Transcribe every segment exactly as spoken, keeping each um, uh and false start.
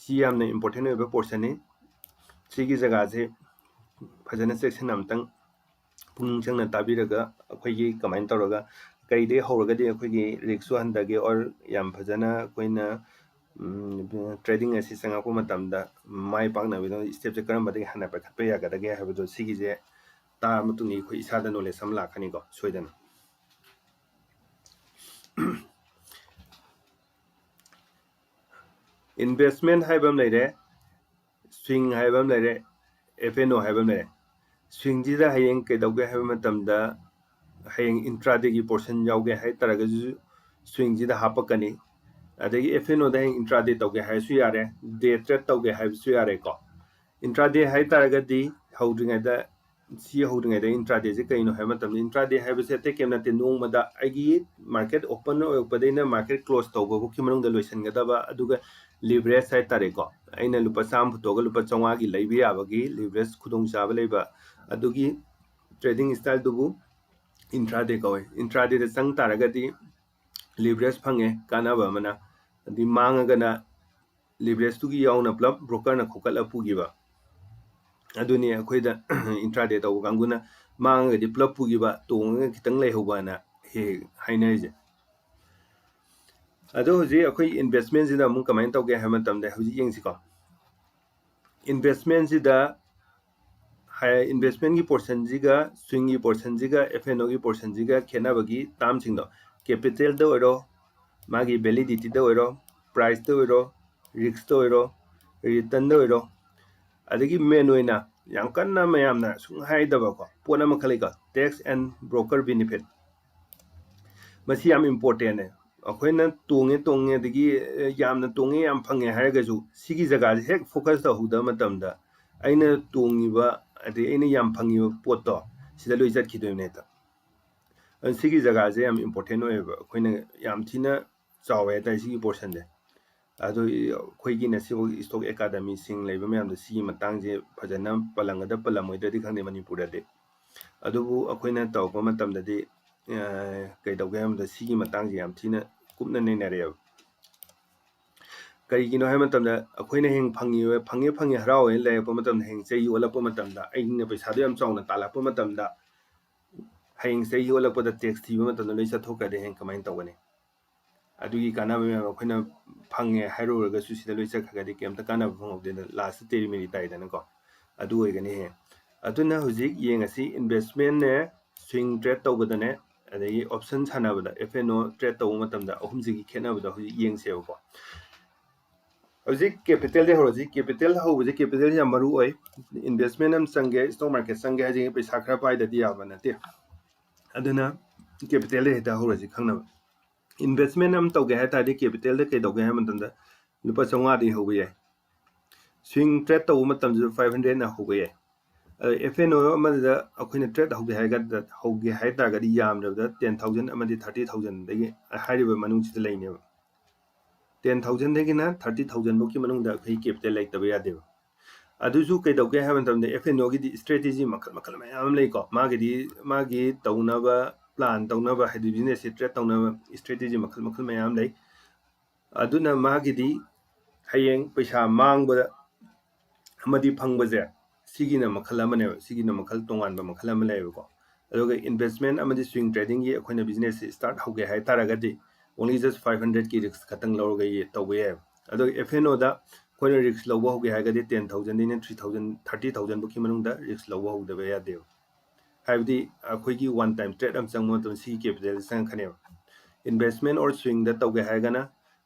ꯁꯤ ꯌꯥꯝꯅ important ꯑꯣꯏꯕ portionꯅꯤ꯫ ꯁꯤꯒꯤ ꯖꯒꯥꯁꯦ ꯐꯖꯅ ꯆꯦꯛꯁꯤꯟꯅ ꯑꯝꯇꯪ ꯄꯨꯛꯅꯤꯡ ꯆꯪꯅ ꯇꯥꯕꯤꯔꯒ, ꯑꯩꯈꯣꯏꯒꯤ ꯀꯃꯥꯏꯅ ꯇꯧꯔꯒ, ꯀꯩꯗꯒꯤ ꯍꯧꯔꯒꯗꯤ ꯑꯩꯈꯣꯏꯒꯤ riskꯁꯨ ꯍꯟꯊꯒꯦ, or ꯌꯥꯝ ꯐꯖꯅ ꯑꯩꯈꯣꯏꯅ trading ꯑꯁꯤ ꯆꯪꯉꯛꯄ ꯃꯇꯝꯗ ꯃꯥꯏ ꯄꯥꯛꯅꯕꯒꯤꯗꯃꯛ stepꯁꯦ ꯀꯔꯝꯕꯗꯒꯤ ꯍꯥꯟꯅ ꯄꯥꯏꯈꯠꯄ ꯌꯥꯒꯗꯒꯦ ꯍꯥꯏꯕꯗꯣ, ꯁꯤꯒꯤꯁꯦ ꯇꯥꯔ ꯃꯇꯨꯡꯗ ꯑꯩꯈꯣꯏ ꯏꯁꯥꯗ knowledge ꯑꯃ ꯂꯥꯛꯀꯅꯤꯀꯣ, ꯁꯣꯏꯗꯅ꯫ Investment ꯍꯥꯏꯕ ꯑꯃ ꯂꯩꯔꯦ, swing ꯍꯥꯏꯕ ꯑꯃ ꯂꯩꯔꯦ, F and O ꯍꯥꯏꯕ ꯑꯃ ꯂꯩꯔꯦ꯫ Swingꯁꯤꯗ ꯍꯌꯦꯡ ꯀꯩꯗꯧꯒꯦ ꯍꯥꯏꯕ ꯃꯇꯝꯗ, ꯍꯌꯦꯡ intradayꯒꯤ portion ꯌꯥꯎꯒꯦ ꯍꯥꯏ ꯇꯥꯔꯒꯁꯨ swingꯁꯤꯗ ꯍꯥꯞꯄꯛꯀꯅꯤ꯫ ꯑꯗꯒꯤ F and Oꯗ ꯍꯌꯦꯡ intraday ꯇꯧꯒꯦ ꯍꯥꯏꯔꯁꯨ ꯌꯥꯔꯦ, day trade ꯇꯧꯒꯦ ꯍꯥꯏꯕꯁꯨ ꯌꯥꯔꯦꯀꯣ꯫ Intraday ꯍꯥꯏ ꯇꯥꯔꯒꯗꯤ ꯍꯧꯗ꯭ꯔꯤꯉꯩꯗ, ꯁꯤ ꯍꯧꯗ꯭ꯔꯤꯉꯩꯗ intradayꯁꯦ ꯀꯩꯅꯣ ꯍꯥꯏꯕ ꯃꯇꯝꯗ, intraday ꯍꯥꯏꯕꯁꯦ ꯑꯇꯩ ꯀꯩꯝ ꯅꯠꯇꯦ, ꯅꯣꯡꯃꯗ ꯑꯩꯒꯤ market open ꯑꯣꯏꯔꯛꯄꯗꯩꯅ market close ꯇꯧꯕ ꯐꯥꯎꯒꯤ ꯃꯅꯨꯡꯗ ꯂꯣꯏꯁꯤꯟꯒꯗꯕ, ꯑꯗꯨꯒ leverage ꯍꯥꯏ ꯇꯥꯔꯦꯀꯣ, ꯑꯩꯅ ꯂꯨꯄꯥ ꯆꯥꯝꯃ ꯄꯨꯊꯣꯛꯑꯒ ꯂꯨꯄꯥ ꯆꯥꯝꯃꯉꯥꯒꯤ ꯂꯩꯕ ꯌꯥꯕꯒꯤ leverage ꯈꯨꯗꯣꯡꯆꯥꯕ ꯂꯩꯕ, ꯑꯗꯨꯒꯤ trading styleꯗꯨꯕꯨ intraday ꯀꯧꯋꯦ꯫ Intradayꯗ ꯆꯪ ꯇꯥꯔꯒꯗꯤ leverage ꯐꯪꯉꯦ, ꯀꯥꯟꯅꯕ ꯑꯃꯅ, ꯑꯗꯩ ꯃꯥꯡꯉꯒꯅ leverageꯇꯨꯒꯤ ꯌꯥꯎꯅ ꯄꯨꯂꯞ brokerꯅ ꯈꯣꯀꯠꯂ ꯄꯨꯈꯤꯕ꯫ ꯑꯗꯨꯅꯤ ꯑꯩꯈꯣꯏꯗ intraday ꯇꯧꯕ ꯀꯥꯡꯕꯨꯅ ꯃꯥꯡꯉꯒꯗꯤ ꯄꯨꯂꯞ ꯄꯨꯈꯤꯕ, ꯇꯣꯡꯉꯒ ꯈꯤꯇꯪ ꯂꯩꯍꯧꯕꯅ ꯍꯦꯛ ꯍꯦꯛ ꯍꯥꯏꯅꯔꯤꯁꯦ꯫ ꯑꯗꯣ ꯍꯧꯖꯤꯛ ꯑꯩꯈꯣꯏ investmentꯁꯤꯗ ꯑꯃꯨꯛ ꯀꯃꯥꯏꯅ ꯇꯧꯒꯦ ꯍꯥꯏꯕ ꯃꯇꯝꯗ, ꯍꯧꯖꯤꯛ ꯌꯦꯡꯁꯤꯀꯣ, investmentꯁꯤꯗ ꯍꯥꯏ, investmentꯀꯤ portionꯁꯤꯒ swingꯒꯤ portionꯁꯤꯒ F and Oꯒꯤ portionꯁꯤꯒ ꯈꯦꯠꯅꯕꯒꯤ termꯁꯤꯡꯗꯣ, capitalꯗ ꯑꯣꯏꯔꯣ, ꯃꯥꯒꯤ validityꯗ ꯑꯣꯏꯔꯣ, priceꯇ ꯑꯣꯏꯔꯣ, riskꯇ ꯑꯣꯏꯔꯣ, returnꯗ ꯑꯣꯏꯔꯣ, ꯑꯗꯒꯤ main ꯑꯣꯏꯅ ꯌꯥꯝ ꯀꯟꯅ ꯃꯌꯥꯝꯅ ꯁꯨꯡ ꯍꯥꯏꯗꯕꯀꯣ ꯄꯣꯠ ꯑꯃꯈꯛ ꯂꯩꯀꯣ, tax and broker benefit꯫ ꯃꯁꯤ ꯌꯥꯝ importantꯅꯦ꯫ ꯑꯩꯈꯣꯏꯅ ꯇꯣꯡꯉꯦ ꯇꯣꯡꯉꯦ ꯑꯗꯒꯤ, ꯑꯦ, ꯌꯥꯝꯅ ꯇꯣꯡꯉꯦ, ꯌꯥꯝ ꯐꯪꯉꯦ ꯍꯥꯏꯔꯒꯁꯨ, ꯁꯤꯒꯤ ꯖꯒꯥꯁꯦ ꯍꯦꯛ focus ꯇꯧꯍꯧꯗꯕ ꯃꯇꯝꯗ, ꯑꯩꯅ ꯇꯣꯡꯉꯤꯕ ꯑꯗꯩ ꯑꯩꯅ ꯌꯥꯝ ꯐꯪꯉꯤꯕ ꯄꯣꯠꯇꯣ ꯁꯤꯗ ꯂꯣꯏ ꯆꯠꯈꯤꯗꯣꯏꯅꯦ ꯍꯦꯛꯇ꯫ ꯑꯗꯨꯅ ꯁꯤꯒꯤ ꯖꯒꯥꯁꯦ ꯌꯥꯝ important ꯑꯣꯏꯌꯦꯕ, ꯑꯩꯈꯣꯏꯅ ꯌꯥꯝ ꯊꯤꯅ ꯆꯥꯎꯋꯦ ꯍꯥꯏꯇꯥꯔꯦ ꯁꯤꯒꯤ portionꯁꯦ꯫ ꯑꯗꯣ ꯑꯩꯈꯣꯏꯒꯤ ꯉꯁꯤꯐꯥꯎ stock academyꯁꯤꯡ ꯂꯩꯕ ꯃꯌꯥꯝꯗ ꯁꯤꯒꯤ ꯃꯇꯥꯡꯁꯦ ꯐꯖꯅ ꯄꯜꯂꯝꯒꯗ꯭ꯔꯥ ꯄꯜꯂꯝꯃꯣꯏꯗ꯭ꯔꯗꯤ ꯈꯪꯗꯦ ꯃꯅꯤꯄꯨꯔꯗꯗꯤ, ꯑꯗꯨꯕꯨ ꯑꯩꯈꯣꯏꯅ ꯇꯧꯔꯛꯄ ꯃꯇꯝꯗꯗꯤ, ꯑ, ꯀꯩꯗꯧꯒꯦ ꯍꯥꯏꯕꯗ ꯁꯤꯒꯤ ꯃꯇꯥꯡꯁꯦ ꯌꯥꯝ ꯊꯤꯅ ꯀꯨꯞꯅ ꯅꯩꯅꯔꯛꯑꯦꯕ꯫ ꯀꯔꯤꯒꯤꯅꯣ ꯍꯥꯏꯕ ꯃꯇꯝꯗ ꯑꯩꯈꯣꯏꯅ ꯍꯌꯦꯡ ꯐꯪꯉꯤ ꯐꯪꯉꯦ ꯐꯪꯉꯦ ꯍꯔꯥꯎꯋꯦꯅ ꯂꯩꯔꯛꯄ ꯃꯇꯝꯗ ꯍꯌꯦꯡ ꯆꯍꯤ ꯑꯣꯜꯂꯛꯄ ꯃꯇꯝꯗ ꯑꯩꯅ ꯄꯩꯁꯥꯗꯣ ꯌꯥꯝ ꯆꯥꯎꯅ ꯇꯥꯜꯂꯛꯄ ꯃꯇꯝꯗ ꯍꯌꯦꯡ ꯆꯍꯤ ꯑꯣꯜꯂꯛꯄꯗ tax ꯊꯤꯕ ꯃꯇꯝꯗ ꯂꯣꯏ ꯆꯠꯊꯣꯛꯈ꯭ꯔꯗꯤ ꯍꯌꯦꯡ ꯀꯃꯥꯏꯅ ꯇꯧꯒꯅꯤ? ꯑꯗꯨꯒꯤ ꯀꯥꯟꯅꯕ ꯃꯌꯥꯝ ꯑꯩꯈꯣꯏꯅ ꯐꯪꯉꯦ ꯍꯥꯏꯔꯨꯔꯒꯁꯨ ꯁꯤꯗ ꯂꯣꯏ ꯆꯠꯈ꯭ꯔꯒꯗꯤ ꯀꯩꯝꯇ ꯀꯥꯟꯅꯕ ꯐꯪꯍꯧꯗꯦꯅ last ꯇꯦꯔꯤꯃꯦꯔꯤ ꯇꯥꯏꯗꯅꯀꯣ꯫ ꯑꯗꯨ ꯑꯣꯏꯒꯅꯤ ꯍꯌꯦꯡ꯫ ꯑꯗꯨꯅ ꯍꯧꯖꯤꯛ ꯌꯦꯡꯉꯁꯤ, investmentꯅꯦ, swing trade ꯇꯧꯕꯗꯅꯦ, ꯑꯗꯒꯤ option ꯁꯥꯟꯅꯕꯗ, F and O trade ꯇꯧꯕ ꯃꯇꯝꯗ ꯑꯍꯨꯝꯁꯤꯒꯤ ꯈꯦꯠꯅꯕꯗꯣ ꯍꯧꯖꯤꯛ ꯌꯦꯡꯁꯦꯕꯀꯣ꯫ ꯍꯧꯖꯤꯛ capitalꯗꯩ ꯍꯧꯔꯁꯤ꯫ Capital ꯍꯧꯕꯁꯦ, capital ꯌꯥꯝ ꯃꯔꯨ ꯑꯣꯏ꯫ Investment ꯑꯃ ꯆꯪꯒꯦ, stock market ꯆꯪꯒꯦ ꯍꯥꯏꯁꯦ ꯄꯩꯁꯥ ꯈꯔ ꯄꯥꯏꯗꯗꯤ ꯌꯥꯕ ꯅꯠꯇꯦ꯫ ꯑꯗꯨꯅ capitalꯗꯩ ꯍꯦꯛꯇ ꯍꯧꯔꯁꯤ ꯈꯪꯅꯕ꯫ Investment ꯑꯃ ꯇꯧꯒꯦ ꯍꯥꯏ ꯇꯥꯔꯗꯤ capitalꯗ ꯀꯩꯗꯧꯒꯦ ꯍꯥꯏꯕ ꯃꯇꯝꯗ ꯂꯨꯄꯥ ꯆꯥꯝꯃꯉꯥꯗꯒꯤ ꯍꯧꯕ ꯌꯥꯏ꯫ Swing trade ꯇꯧꯕ ꯃꯇꯝꯗꯁꯨ five hundredꯅ ꯍꯧꯕ ꯌꯥꯏ꯫ ꯑꯗ F and O ꯑꯃꯗ ꯑꯩꯈꯣꯏꯅ trade ꯍꯧꯒꯦ ꯍꯥꯏꯔꯒ, ꯍꯧꯒꯦ ꯍꯥꯏ ꯇꯥꯔꯒꯗꯤ ꯌꯥꯝꯗ꯭ꯔꯕꯗ ten thousand ꯑꯃꯗꯤ thirty thousandꯗꯒꯤ ꯍꯥꯏꯔꯤꯕ ꯃꯅꯨꯡꯁꯤꯗ ꯂꯩꯅꯦꯕ꯫ Ten thousandꯗꯒꯤꯅ thirty thousandꯐꯥꯎꯒꯤ ꯃꯅꯨꯡꯗ ꯑꯩꯈꯣꯏ capital ꯂꯩꯇꯕ ꯌꯥꯗꯦꯕ꯫ ꯑꯗꯨꯁꯨ ꯀꯩꯗꯧꯒꯦ ꯍꯥꯏꯕ ꯃꯇꯝꯗ F and Oꯒꯤꯗꯤ strategy ꯃꯈꯜ ꯃꯈꯜ ꯃꯌꯥꯝ ꯑꯃ ꯂꯩꯀꯣ꯫ ꯃꯥꯒꯤꯗꯤ, ꯃꯥꯒꯤ ꯇꯧꯅꯕ, plan ꯇꯧꯅꯕ, ꯍꯥꯏꯗꯤ businessꯁꯦ trade ꯇꯧꯅꯕ strategy ꯃꯈꯜ ꯃꯈꯜ ꯃꯌꯥꯝ ꯂꯩ꯫ ꯑꯗꯨꯅ ꯃꯥꯒꯤꯗꯤ ꯍꯌꯦꯡ ꯄꯩꯁꯥ ꯃꯥꯡꯕꯗ ꯑꯃꯗꯤ ꯐꯪꯕꯁꯦ, ꯁꯤꯒꯤꯅ ꯃꯈꯜ ꯑꯃꯅꯦꯕ, ꯁꯤꯒꯤꯅ ꯃꯈꯜ ꯇꯣꯉꯥꯟꯕ ꯃꯈꯜ ꯑꯃ ꯂꯩꯌꯦꯕꯀꯣ꯫ ꯑꯗꯨꯒ investment ꯑꯃꯗꯤ swing tradingꯒꯤ ꯑꯩꯈꯣꯏꯅ businessꯁꯦ start ꯍꯧꯒꯦ ꯍꯥꯏ ꯇꯥꯔꯒꯗꯤ only just five hundredꯀꯤ risk ꯈꯛꯇꯪ ꯂꯧꯔꯒ ꯌꯦ-, ꯇꯧꯕ ꯌꯥꯏꯕ꯫ ꯑꯗꯨꯒ F and Oꯗ ꯑꯩꯈꯣꯏꯅ risk ꯂꯧꯕ ꯍꯧꯒꯦ ꯍꯥꯏꯔꯒꯗꯤ ten thousandꯗꯩꯅ three thousand, thirty thousandꯐꯥꯎꯒꯤ ꯃꯅꯨꯡꯗ risk ꯂꯧꯕ ꯍꯧꯗꯕ ꯌꯥꯗꯦꯕ꯫ ꯍꯥꯏꯕꯗꯤ ꯑꯩꯈꯣꯏꯒꯤ one time trade ꯑꯃ ꯆꯪꯕ ꯃꯇꯝꯗ ꯁꯤꯒꯤ capitalꯁꯦ ꯆꯪꯉꯛꯀꯅꯦꯕ꯫ Investment or swingꯗ ꯇꯧꯒꯦ ꯍꯥꯏꯔꯒꯅ,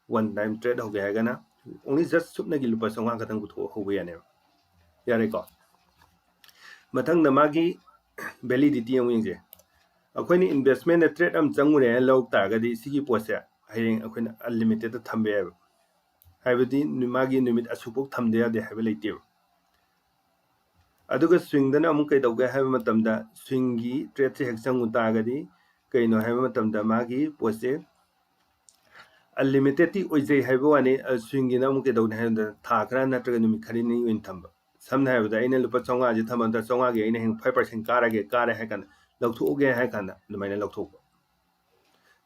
one time trade ꯍꯧꯒꯦ ꯍꯥꯏꯔꯒꯅ only just ꯁꯨꯞꯅꯒꯤ ꯂꯨꯄꯥ ꯆꯥꯝꯃꯉꯥ ꯈꯛꯇꯪ ꯄꯨꯊꯣꯛꯑ ꯍꯧꯕ ꯌꯥꯅꯦꯕ꯫ ꯌꯥꯔꯦꯀꯣ? ꯃꯊꯪꯗ ꯃꯥꯒꯤ validity ꯑꯃꯨꯛ ꯌꯦꯡꯁꯦ꯫ ꯑꯩꯈꯣꯏꯅ investmentꯇ trade ꯑꯃ ꯆꯪꯉꯨꯔꯦ ꯍꯥꯏꯅ ꯂꯧꯔꯛ ꯇꯥꯔꯒꯗꯤ ꯁꯤꯒꯤ ꯄꯣꯠꯁꯦ ꯍꯌꯦꯡ ꯑꯩꯈꯣꯏꯅ unlimitedꯇ ꯊꯝꯕ ꯌꯥꯏꯕ꯫ ꯍꯥꯏꯕꯗꯤ ꯅꯨ-, ꯃꯥꯒꯤ ꯅꯨꯃꯤꯠ ꯑꯁꯨꯛꯐꯥꯎ ꯊꯝꯗ ꯌꯥꯗꯦ ꯍꯥꯏꯕ ꯂꯩꯇꯦꯕ꯫ ꯑꯗꯨꯒ swingꯗꯅ ꯑꯃꯨꯛ ꯀꯩꯗꯧꯒꯦ ꯍꯥꯏꯕ ꯃꯇꯝꯗ swingꯒꯤ tradeꯁꯦ ꯍꯦꯛ ꯆꯪꯉꯨ ꯇꯥꯔꯒꯗꯤ ꯀꯩꯅꯣ ꯍꯥꯏꯕ ꯃꯇꯝꯗ ꯃꯥꯒꯤ ꯄꯣꯠꯁꯦ unlimitedꯇꯤ ꯑꯣꯏꯖꯩ ꯍꯥꯏꯕ ꯋꯥꯅꯤ꯫ ꯑ, swingꯒꯤꯅ ꯑꯃꯨꯛ ꯀꯩꯗꯧꯅꯤ ꯍꯥꯏꯕꯗ ꯊꯥ ꯈꯔ ꯅꯠꯇ꯭ꯔꯒ ꯅꯨꯃꯤꯠ ꯈꯔꯅꯤ ꯑꯣꯏꯅ ꯊꯝꯕ꯫ ꯁꯝꯅ ꯍꯥꯏꯔꯕꯗ ꯑꯩꯅ ꯂꯨꯄꯥ ꯆꯥꯝꯃꯉꯥꯁꯦ ꯊꯝꯕ ꯃꯇꯝꯗ ꯆꯥꯝꯃꯉꯥꯒꯤ ꯑꯩꯅ ꯍꯌꯦꯡ five percent ꯀꯥꯔꯒꯦ, ꯀꯥꯔꯦ ꯍꯥꯏ ꯀꯥꯟꯗ ꯂꯧꯊꯣꯛꯑꯒꯦ ꯍꯥꯏ ꯀꯥꯟꯗ ꯑꯗꯨꯃꯥꯏꯅ ꯂꯧꯊꯣꯛꯄ꯫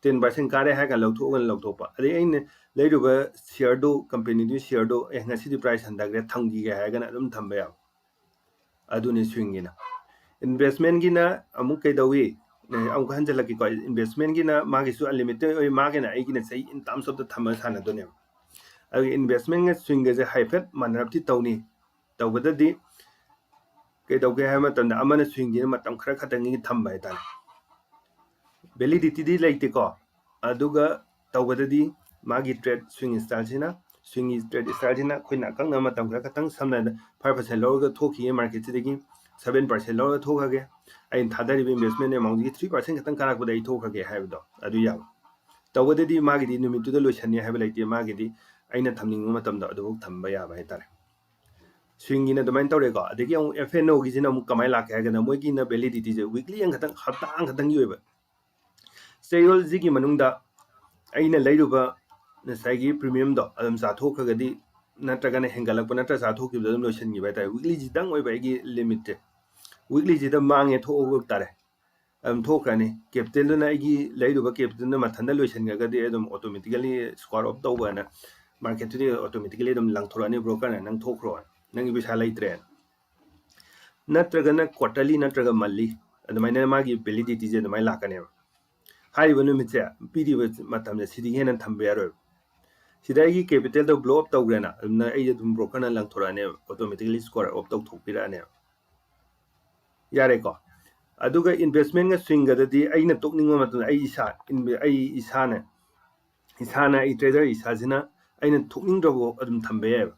ꯇꯦꯟ ꯄꯥꯔꯁꯦꯟ ꯀꯥꯔꯦ ꯍꯥꯏꯔꯒ ꯂꯧꯊꯣꯛꯑꯒꯅ ꯂꯧꯊꯣꯛꯄ, ꯑꯗꯩ ꯑꯩꯅ ꯂꯩꯔꯨꯕ ꯁꯤꯌꯔꯗꯨ, ꯀꯝꯄꯦꯅꯤꯗꯨꯒꯤ ꯁꯤꯌꯔꯗꯨ, ꯑꯦ, ꯉꯁꯤꯗꯤ ꯄ꯭ꯔꯥꯏꯁ ꯍꯟꯊꯈ꯭ꯔꯦ, ꯊꯝꯈꯤꯒꯦ ꯍꯥꯏꯔꯒꯅ ꯑꯗꯨꯝ ꯊꯝꯕ ꯌꯥꯕ꯫ ꯑꯗꯨꯅꯤ ꯁ꯭ꯋꯤꯡꯒꯤꯅ꯫ ꯏꯟꯚꯦꯁꯃꯦꯟꯒꯤꯅ ꯑꯃꯨꯛ ꯀꯩꯗꯧꯏ? ꯑꯦ, ꯑꯃꯨꯛ ꯍꯟꯖꯜꯂꯛꯀꯦꯀꯣ꯫ ꯏꯟꯚꯦꯁꯃꯦꯟꯒꯤꯅ ꯃꯥꯒꯤꯁꯨ ꯑꯟꯂꯤꯃꯤꯇꯦꯠ ꯑꯣꯏ, ꯃꯥꯒꯤꯅ ꯑꯩꯒꯤꯅ ꯆꯍꯤ in terms of ꯗ ꯊꯝꯃꯒ ꯁꯥꯟꯅꯗꯣꯏꯅꯦꯕ꯫ ꯑꯗꯨꯒ ꯏꯟꯚꯦꯁꯃꯦꯟꯒ ꯁ꯭ꯋꯤꯡꯒꯁꯦ ꯍꯥꯏꯐꯦꯠ ꯃꯥꯟꯅꯔꯞꯇꯤ ꯇꯧꯅꯤ꯫ ꯇꯧꯕꯗꯗꯤ ꯀꯩꯗꯧꯒꯦ ꯍꯥꯏꯕ ꯃꯇꯝꯗ ꯑꯃꯅ ꯁ꯭ꯋꯤꯡꯒꯤꯅ ꯃꯇꯝ ꯈꯔ ꯈꯛꯇꯪꯒꯤ ꯊꯝꯕ ꯍꯥꯏꯇꯥꯔꯦ꯫ ꯚꯦꯂꯤꯗꯤꯇꯤꯗꯤ ꯂꯩꯇꯦꯀꯣ꯫ ꯑꯗꯨꯒ ꯇꯧꯕꯗꯗꯤ ꯃꯥꯒꯤ ꯇ꯭ꯔꯦꯠ ꯁ꯭ꯋꯤꯡ ꯁ꯭ꯇꯥꯏꯜꯁꯤꯅ, ꯁ꯭ꯋꯤꯡꯒꯤ ꯇ꯭ꯔꯦꯠ ꯁ꯭ꯇꯥꯏꯜꯁꯤꯅ ꯑꯩꯈꯣꯏꯅ ꯑꯀꯛꯅꯕ ꯃꯇꯝ ꯈꯔ ꯈꯛꯇꯪ, ꯁꯝꯅ ꯍꯥꯏꯔꯕꯗ five percent ꯂꯧꯔꯒ ꯊꯣꯛꯈꯤꯌꯦ ꯃꯥꯔꯀꯦꯠꯁꯤꯗꯒꯤ, seven percent ꯂꯧꯔꯒ ꯊꯣꯛꯈ꯭ꯔꯒꯦ, ꯑꯩꯅ ꯊꯥꯗꯔꯤꯕ ꯏꯟꯚꯦꯁꯃꯦꯟ ꯑꯦꯃꯥꯎꯟꯁꯤꯒꯤ three percent ꯈꯛꯇꯪ ꯀꯥꯔꯛꯄꯗ ꯑꯩ ꯊꯣꯛꯈ꯭ꯔꯒꯦ ꯍꯥꯏꯕꯗꯣ ꯑꯗꯨ ꯌꯥꯕ꯫ ꯇꯧꯕꯗꯗꯤ ꯃꯥꯒꯤꯗꯤ ꯅꯨꯃꯤꯠꯇꯨꯗ ꯂꯣꯏꯁꯟꯅꯤ ꯍꯥꯏꯕ ꯂꯩꯇꯦ, ꯃꯥꯒꯤꯗꯤ ꯑꯩꯅ ꯊꯝꯅꯤꯡꯕ ꯃꯇꯝꯗ ꯑꯗꯨꯐꯥꯎ ꯊꯝꯕ ꯌꯥꯕ ꯍꯥꯏꯇꯥꯔꯦ꯫ ꯁ꯭ꯋꯤꯡꯒꯤꯅ ꯑꯗꯨꯃꯥꯏꯅ ꯇꯧꯔꯦꯀꯣ꯫ ꯑꯗꯒꯤ ꯑꯃꯨꯛ ꯑꯦꯐ ꯑꯦꯟ ꯑꯣꯒꯤꯁꯤꯅ ꯑꯃꯨꯛ ꯀꯃꯥꯏꯅ ꯂꯥꯛꯀꯦ ꯍꯥꯏꯔꯒꯅ, ꯃꯣꯏꯒꯤꯅ ꯚꯦꯂꯤꯗꯤꯇꯤꯁꯦ ꯋꯤꯛꯂꯤ ꯑꯃꯈꯛꯇꯪ, ꯍꯞꯇꯥ ꯑꯃꯈꯛꯇꯪꯒꯤ ꯑꯣꯏꯕ꯫ ꯆꯌꯣꯜꯁꯤꯒꯤ ꯃꯅꯨꯡꯗ ꯑꯩꯅ ꯂꯩꯔꯨꯕ ꯉꯁꯥꯏꯒꯤ ꯄ꯭ꯔꯤꯃꯤꯌꯝꯗꯣ ꯑꯗꯨꯝ ꯆꯥꯊꯣꯛꯈ꯭ꯔꯒꯗꯤ, ꯅꯠꯇ꯭ꯔꯒꯅ ꯍꯦꯟꯒꯠꯂꯛꯄ ꯅꯠꯇ꯭ꯔ ꯆꯥꯊꯣꯛꯈꯤꯕꯗꯣ ꯑꯗꯨꯝ ꯂꯣꯏꯁꯤꯟꯈꯤꯕ ꯍꯥꯏꯇꯥꯔꯦ꯫ ꯋꯤꯛꯂꯤꯁꯤꯗꯪ ꯑꯣꯏꯕ ꯑꯩꯒꯤ ꯂꯤꯃꯤꯠꯁꯦ, ꯋꯤꯛꯂꯤꯁꯤꯗ ꯃꯥꯡꯉꯦ ꯊꯣꯛꯑꯕ ꯇꯥꯔꯦ, ꯑꯗꯨꯝ ꯊꯣꯛꯈ꯭ꯔꯅꯤ꯫ ꯀꯦꯄꯤꯇꯦꯜꯗꯨꯅ, ꯑꯩꯒꯤ ꯂꯩꯔꯨꯕ ꯀꯦꯄꯤꯇꯦꯜꯗꯨꯅ ꯃꯊꯟꯇ ꯂꯣꯏꯁꯤꯟꯈ꯭ꯔꯒꯗꯤ ꯑꯗꯨꯝ ꯑꯣꯇꯣꯃꯦꯇꯤꯀꯦꯂꯤ ꯁ꯭ꯀ꯭ꯋꯥꯔ ꯑꯣꯞ ꯇꯧꯕ ꯍꯥꯏꯅ ꯃꯥꯔꯀꯦꯠꯇꯨꯗꯤ ꯑꯣꯇꯣꯃꯦꯇꯤꯀꯦꯂꯤ ꯑꯗꯨꯝ ꯂꯪꯊꯣꯔꯛꯑꯅꯤ, ꯕ꯭ꯔꯣꯀꯔꯅ ꯅꯪ ꯊꯣꯛꯈ꯭ꯔꯣ, ꯅꯪꯒꯤ ꯄꯩꯁꯥ ꯂꯩꯇ꯭ꯔꯦꯅ꯫ ꯅꯠꯇ꯭ꯔꯒꯅ ꯀ꯭ꯋꯥꯇꯔꯂꯤ ꯅꯠꯇ꯭ꯔꯒ ꯃꯟꯂꯤ, ꯑꯗꯨꯃꯥꯏꯅ ꯃꯥꯒꯤ ꯚꯦꯂꯤꯗꯤꯇꯤꯁꯦ ꯑꯗꯨꯃꯥꯏꯅ ꯂꯥꯛꯀꯅꯦꯕ꯫ ꯍꯥꯏꯔꯤꯕ ꯅꯨꯃꯤꯠꯁꯦ, ꯄꯤꯔꯤꯕ ꯃꯇꯝꯁꯦ ꯁꯤꯗꯒꯤ ꯍꯦꯟꯅ ꯊꯝꯕ ꯌꯥꯔꯣꯏꯕ꯫ ꯁꯤꯗ ꯑꯩꯒꯤ ꯀꯦꯄꯤꯇꯦꯜꯗꯣ ꯕ꯭ꯂꯣ ꯑꯞ ꯇꯧꯈ꯭ꯔꯦꯅ, ꯑꯗꯨꯅ ꯑꯩ ꯑꯗꯨꯝ ꯕ꯭ꯔꯣꯀꯔꯅ ꯂꯪꯊꯣꯔꯛꯑꯅꯦꯕ, ꯑꯣꯇꯣꯃꯦꯇꯤꯀꯦꯂꯤ ꯁ꯭ꯀ꯭ꯋꯥꯔ ꯑꯣꯞ ꯇꯧꯊꯣꯛꯄꯤꯔꯛꯑꯅꯦꯕ꯫ ꯌꯥꯔꯦꯀꯣ꯫ ꯑꯗꯨꯒ ꯏꯟꯚꯦꯁꯃꯦꯟꯒ ꯁ꯭ꯋꯤꯡꯒꯗꯗꯤ ꯑꯩꯅ ꯇꯣꯛꯅꯤꯡꯕ ꯃꯇꯝꯗ ꯑꯩ ꯏꯁꯥ, ꯑꯩ ꯏꯁꯥꯅ, ꯏꯁꯥꯅ, ꯑꯩ ꯇ꯭ꯔꯦꯗꯔ ꯏꯁꯥꯁꯤꯅ ꯑꯩꯅ ꯊꯣꯛꯅꯤꯡꯗ꯭ꯔꯕ ꯑꯗꯨꯝ ꯊꯝꯕ ꯌꯥꯏꯑꯕ꯫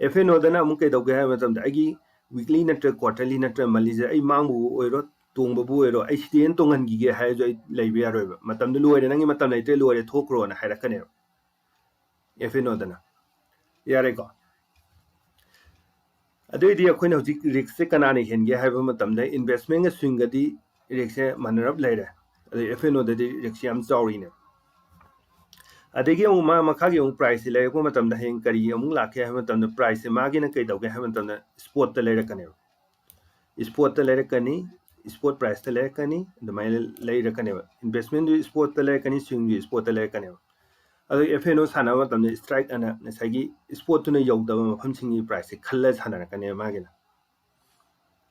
ꯑꯦꯐ ꯑꯦꯟ ꯑꯣꯗꯅ ꯑꯃꯨꯛ ꯀꯩꯗꯧꯒꯦ ꯍꯥꯏꯕ ꯃꯇꯝꯗ, ꯑꯩꯒꯤ ꯋꯤꯛꯂꯤ ꯅꯠꯇ꯭ꯔꯒ ꯀ꯭ꯋꯥꯇꯔꯂꯤ ꯅꯠꯇ꯭ꯔꯒ ꯃꯟꯂꯤꯁꯦ ꯑꯩ ꯃꯥꯡꯕꯕꯨ ꯑꯣꯏꯔꯣ, ꯇꯣꯡꯕꯕꯨ ꯑꯣꯏꯔꯣ, ꯑꯩ ꯁꯤꯗꯩ ꯍꯦꯟꯅ ꯇꯣꯡꯍꯟꯈꯤꯒꯦ ꯍꯥꯏꯔꯁꯨ ꯑꯩ ꯂꯩꯕ ꯌꯥꯔꯣꯏꯕ꯫ ꯃꯇꯝꯗꯨ ꯂꯣꯏꯔꯦ, ꯅꯪꯒꯤ ꯃꯇꯝ ꯂꯩꯇ꯭ꯔꯦ, ꯂꯣꯏꯔꯦ, ꯊꯣꯛꯈ꯭ꯔꯣꯅ ꯍꯥꯏꯔꯛꯀꯅꯦꯕ ꯑꯦꯐ ꯑꯦꯟ ꯑꯣꯗꯅ꯫ ꯌꯥꯔꯦꯀꯣ? ꯑꯗꯨꯑꯣꯏꯗꯤ ꯑꯩꯈꯣꯏꯅ ꯍꯧꯖꯤꯛ ꯔꯤꯛꯁꯁꯦ ꯀꯅꯥꯅ ꯍꯦꯟꯒꯦ ꯍꯥꯏꯕ ꯃꯇꯝꯗ, ꯏꯟꯚꯦꯁꯃꯦꯟꯒ ꯁ꯭ꯋꯤꯡꯒꯗꯤ ꯔꯤꯛꯁꯁꯦ ꯃꯥꯟꯅꯔꯞ ꯂꯩꯔꯦ, ꯑꯗꯩ ꯑꯦꯐ ꯑꯦꯟ ꯑꯣꯗꯗꯤ ꯔꯤꯛꯁꯁꯦ ꯌꯥꯝ ꯆꯥꯎꯔꯤꯅꯦ꯫ ꯑꯗꯒꯤ ꯑꯃꯨꯛ ꯃꯥ ꯃꯈꯥꯒꯤ ꯑꯃꯨꯛ ꯄ꯭ꯔꯥꯏꯁꯁꯦ ꯂꯩꯔꯛꯄ ꯃꯇꯝꯗ ꯍꯌꯦꯡ ꯀꯔꯤ ꯑꯃꯨꯛ ꯂꯥꯛꯀꯦ ꯍꯥꯏꯕ ꯃꯇꯝꯗ, ꯄ꯭ꯔꯥꯏꯁꯁꯦ ꯃꯥꯒꯤꯅ ꯀꯩꯗꯧꯒꯦ ꯍꯥꯏꯕ ꯃꯇꯝꯗ ꯁ꯭ꯄꯣꯠꯇ ꯂꯩꯔꯛꯀꯅꯦꯕ꯫ ꯁ꯭ꯄꯣꯠꯇ ꯂꯩꯔꯛꯀꯅꯤ, spot priceꯇ ꯂꯩꯔꯛꯀꯅꯤ, ꯑꯗꯨꯃꯥꯏꯅ ꯂꯩꯔꯛꯀꯅꯦꯕ꯫ Investmentꯁꯨ spotꯇ ꯂꯩꯔꯛꯀꯅꯤ, swingꯁꯨ spotꯇ ꯂꯩꯔꯛꯀꯅꯦꯕ꯫ ꯑꯗꯣ F and O ꯁꯥꯟꯅꯕ ꯃꯇꯝꯗ strike ꯑꯅ ꯉꯁꯥꯏꯒꯤ spotꯇꯨꯅ ꯌꯧꯗꯕ ꯃꯐꯝꯁꯤꯡꯒꯤ priceꯁꯦ ꯈꯜꯂ ꯁꯥꯟꯅꯔꯛꯀꯅꯦꯕ ꯃꯥꯒꯤꯅ꯫